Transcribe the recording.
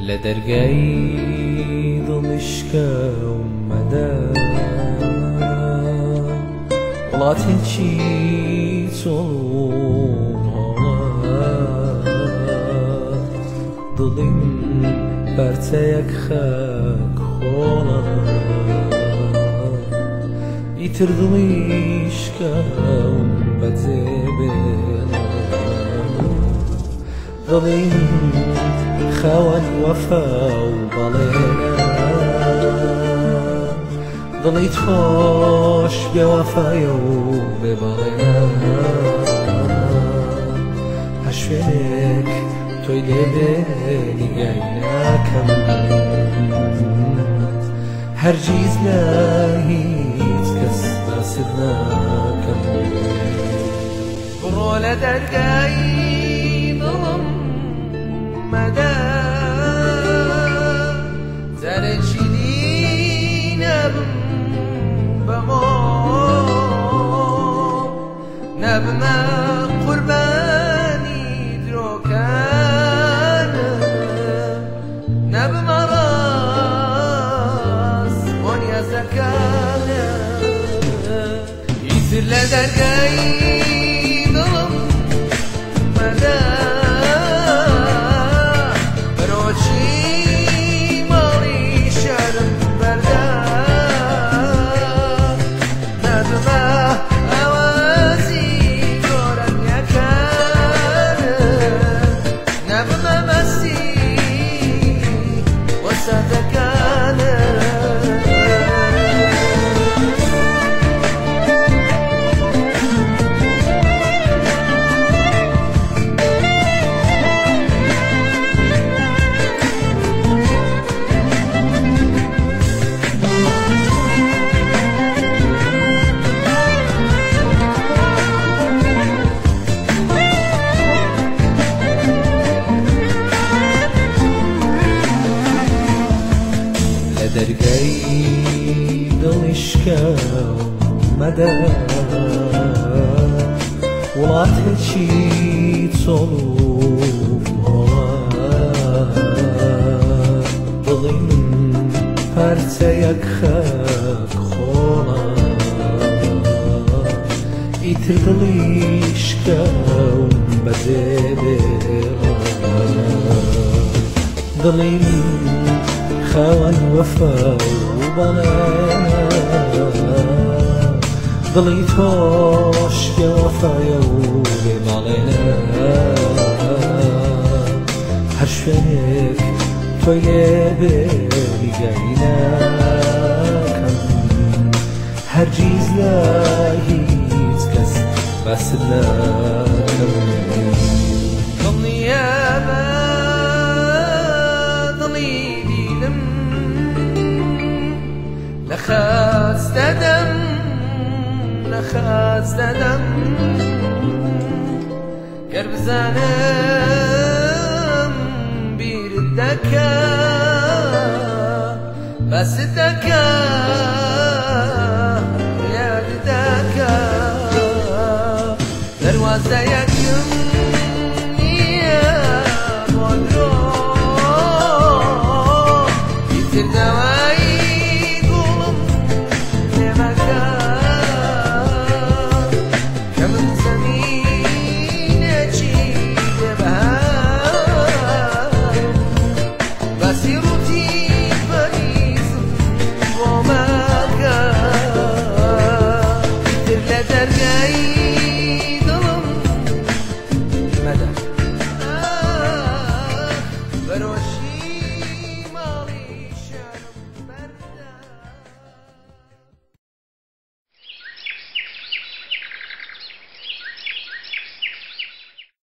لە دەرگای دڵیشکەوم مەدە وڵاتێکی چۆڵ و هۆڵە دڵی من پارچەیەک خاک خۆڵە ئیتر دڵیشکەوم بەجێ بێڵە دڵی من خاوەن وەفا و بەڵێنە دڵی تۆش بێوەفایە و بێبەڵێنە هەر شوێنێک تۆی لێبێ نیگای ناکەم هەرگیز لە هیچ کەس باست ناکەم بڕۆ لە دەرگای دڵم مەدە جارێکی دی نەبم بەمۆ نەبمە قوربانی درۆکانم نەبمە ڕاست بۆ نیازەکانم ئیتر لە دەرگای دڵم مەدە بەرۆکی ماڵی شەرم بەردە نەبمە ئاوازی گۆرانیەکانم نەبمە مەستی بۆ ساتەکانم. لە دەرگای دڵیشکەوم مەدە وڵاتێکی چۆڵ و هۆڵە دڵی من پارچەیەک خاک خۆڵە ئیتر دڵیشکەوم بەجێ بێڵە دڵی من خاوەن وەفا و بەڵێنە دڵی تۆش بێوەفایە و بێبەڵێنە هەر شوێنێک تۆی لێبێ نیگای ناکەم هەرگیز لە هیچ کەس باست ناکەم. دڵنیابە دڵی دیلم لە خاچ دەدەم لە خاچ دەدەم گەر بزانم بیرت دەکا باست دەکا یادت دەکا دەروازەیەکم نییە بۆ درۆ ئیتر داوای گوڵم لێ مەکە کە من زەمینێکی بێبەهام باسی ڕووتی پەریزم بۆ مەکە ئیتر لە دەرگای دڵم مەدە.